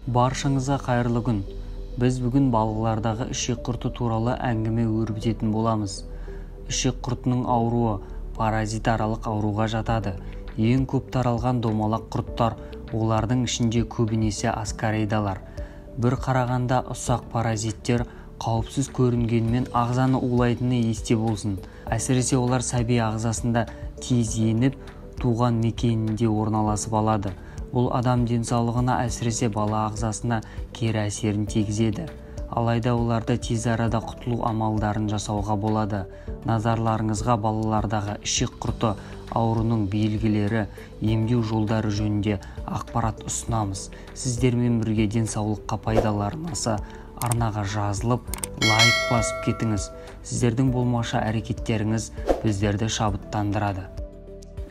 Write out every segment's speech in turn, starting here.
Баршаңызға қайырлы күн. Біз бүгін балалардағы ішек құрты туралы әңгіме өрбітетін боламыз. Ішек құртының ауруы паразитаралық ауруға жатады. Ең көп таралған домалақ құрттар, олардың ішінде көбінесе аскаридалар. Бір қарағанда ұсақ паразиттер қауіпсіз көрінгенімен ағзаны улайтыны есте болсын. Әсіресе олар сәби ағзасында тез еніп, туған мекенінде орналасып алады. Бұл адам денсаулығына, әсіресе бала ағзасына кері әсерін тигізеді. Алайда оларды тез арада құтылу амалдарын жасауға болады. Назарларыңызға балалардағы ішек құрты ауруының белгілері, емдеу жолдары жөнінде ақпарат ұсынамыз. Сіздермен бірге денсаулыққа пайдалы арнасы арнаға жазылып, лайк басып кетіңіз. Сіздердің болмашы әрекеттеріңіз біздерді шабыттандырады.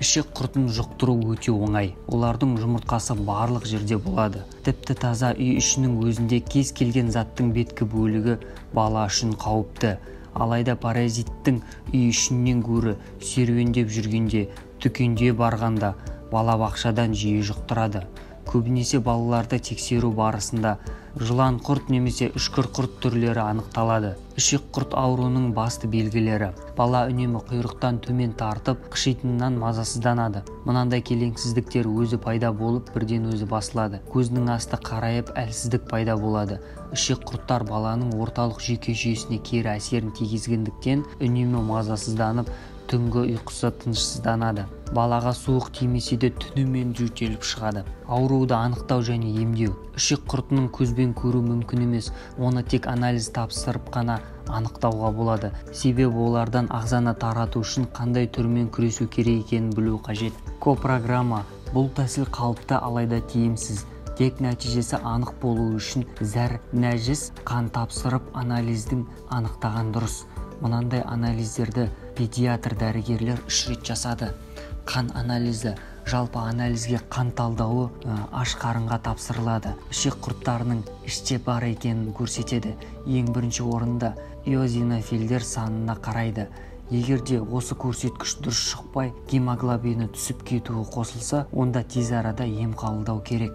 Ішек құртын жұқтыру өте оңай. Олардың жұмыртқасы барлық жерде болады. Тіпті таза үй ішінің өзінде кез келген заттың беткі бөлігі бала үшін қауіпті. Алайда паразиттің үй ішінен гөрі серуендеп жүргенде, дүкенде барғанда, балабақшадан жиі жұқтырады. Көбінесе балаларды тексеру барысында жылан құрт немесе үшкір құрт түрлері анықталады. Ішек құрт ауруының басты белгілері: бала үнемі құйрықтан төмен тартып, қышитыннан мазасызданады. Мынандай келеңсіздіктер өзі пайда болып, бірден өзі басылады. Көзінің асты қарайып, әлсіздік пайда болады. Ішек құрттар баланың орталық жүйке жүйесіне кері әсерін тигізгендіктен үнемі мазасызданып, түнгі ұйқысы тынышсызданады. Балаға суық тимесе де түнімен жөтеліп шығады. Ауруды анықтау және емдеу. Ішек құртының көзбен көру мүмкін емес, оны тек анализ тапсырып қана анықтауға болады. Себебі олардан ағзаны тарату үшін қандай түрмен күресу керек екенін білу қажет. Копрограмма. Бұл тәсіл қалыпты, алайда тиімсіз. Тек нәтижесі анық болу үшін зәр, нәжіс, қан тапсырып анализдің анықтаған дұрыс. Мынандай анализдерді педиатр дәрігерлер 3 рет жасады. Қан анализі, жалпы анализге қан талдауы аш қарынға тапсырылады. Ішек құрттарының іште бар екенін көрсетеді. Ең бірінші орында эозинофилдер санына қарайды. Егер де осы көрсеткіш дұрыс шықпай, гемоглобині түсіп кетуі қосылса, онда тез арада ем қабылдау керек.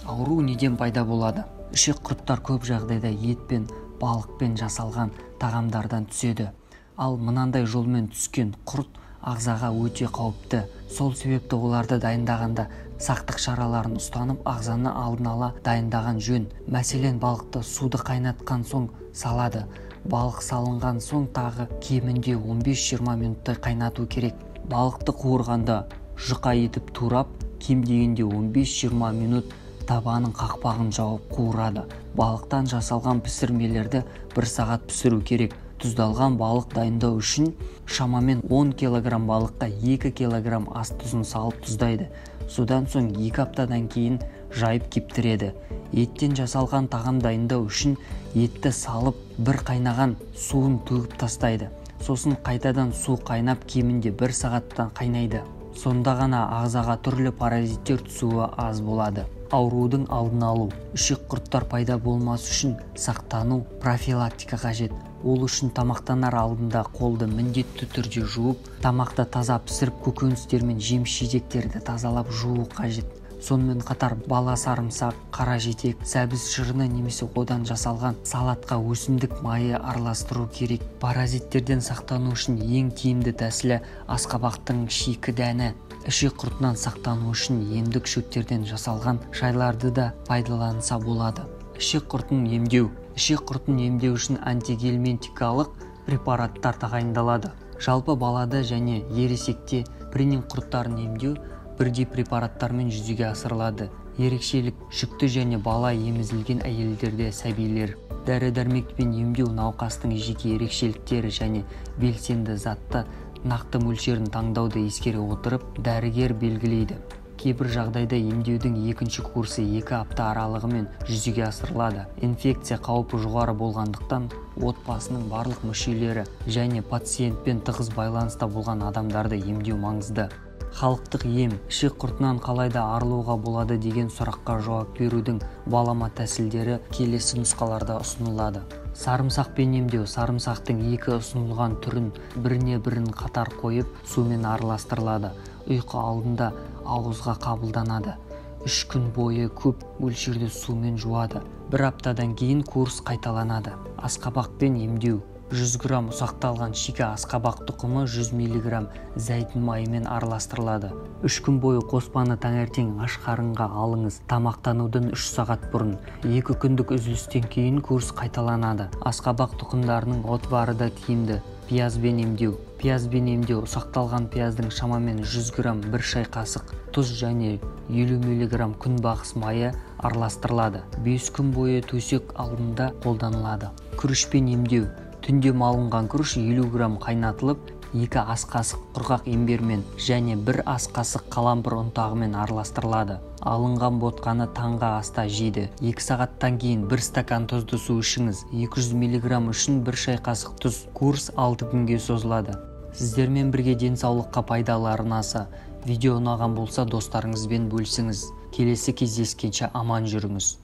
Ауру неден пайда болады? Ішек құрттар көп жағдайда ет пен балықпен жасалған тағамдардан түседі. Ал мынандай жолмен түскен құрт ағзаға өте қауіпті. Сол себепті оларды дайындағанда сақтық шараларын ұстанып, ағзаны алдын ала дайындаған жөн. Мәселен, балықты суды қайнатқан соң салады. Балық салынған соң тағы кемінде 15-20 минуттай қайнату керек. Балықты қуырғанда жұқа етіп турап, кем дегенде 15-20 минут табаның қақпағын жауып қуырады. Балықтан жасалған пісірмелерді 1 сағат пісіру керек. Тұздалған балық дайындау үшін шамамен 10 килограмм балыққа 2 килограмм ас тұзын салып тұздайды. Содан соң 2 аптадан кейін жайып кептіреді. Еттен жасалған тағам дайындау үшін етті салып, бір қайнаған суын төгіп тастайды. Сосын қайтадан су қайнап кемінде 1 сағаттан қайнайды. Сонда ғана ағзаға түрлі паразиттер түсуі аз болады. Аурудың алдын алу. Ішек құрттар пайда болмас үшін сақтану, профилактика қажет. Ол үшін тамақтанар алдында қолды міндетті түрде жуып, тамақты таза пісіріп, көкөністер мен жеміс-жидектерді тазалап жуу қажет. Сонымен қатар бала сарымсақ, қара жетек, сәбіз шырыны немесе одан жасалған салатқа өсімдік майы араластыру керек. Паразиттерден сақтану үшін ең тиімді тәсілі асқабақтың шикі дәні. Ішек құртынан сақтану үшін емдік шөптерден жасалған шайларды да пайдаланса болады. Ішек құртын емдеу. Ішек құртын емдеу үшін антигельминтикалық препараттар тағайындалады. Жалпы балада және ересекте пренин құрттарын емдеу бірдей препараттармен жүзеге асырылады. Ерекшелік жүкті және бала емізілген әйелдерде сәбилер. Дәрі-дәрмекпен емдеу науқастың жеке ерекшеліктері және белсенді затты нақты мөлшерін таңдауды ескере отырып, дәрігер белгілейді. Кейбір жағдайда емдеудің екінші курсы 2 апта аралығымен жүзеге асырылады. Инфекция қаупі жоғары болғандықтан отбасының барлық мүшелері және пациентпен тығыз байланыста болған адамдарды емдеу маңызды. Халықтық ем. Ішек құртынан қалайда арылуға болады деген сұраққа жауап берудің балама тәсілдері келесі нұсқаларда ұсынылады. Сарымсақпен емдеу. Сарымсақтың 2 ұсынылған түрін біріне бірін қатар қойып, сумен араластырылады. Ұйқы алдында ауызға қабылданады. 3 күн бойы көп мөлшерде сумен жуады. Бір аптадан кейін курс қайталанады. Асқабақпен емдеу. 100 грамм ұсақталған шикі асқабақ тұқымы 100 миллиграмм зәйтүн майымен араластырылады. 3 күн бойы қоспаны таңертең аш қарынға алыңыз. Тамақтанудан 3 сағат бұрын. 2 күндік үзілістен кейін курс қайталанады. Асқабақ тұқымдарының отвары да тиімді. Пиязбен емдеу. Пиязбен емдеу ұсақталған пияздың шамамен 100 грамм 1 шай қасық тұз және 50 миллиграмм күнбағыс майы араластырылады. 5 күн бойы төсек алдында қолданылады. Күрішпен емдеу. Түнде малынған күріш 50 грамм қайнатылып, 2 ас қасық құрғақ имбирмен және 1 ас қасық қалампыр ұнтағымен араластырылады. Алынған ботқаны таңғы аста жейді. 2 сағаттан кейін 1 стакан тұзды су ішіңіз. 200 миллиграмм үшін 1 шай қасық тұз. Курс 6 күнге созылады. Сіздермен бірге денсаулыққа пайдалы арнасы. Видео ұнаған болса достарыңызбен бөлісіңіз. Келесі кездескенше аман жүріңіз.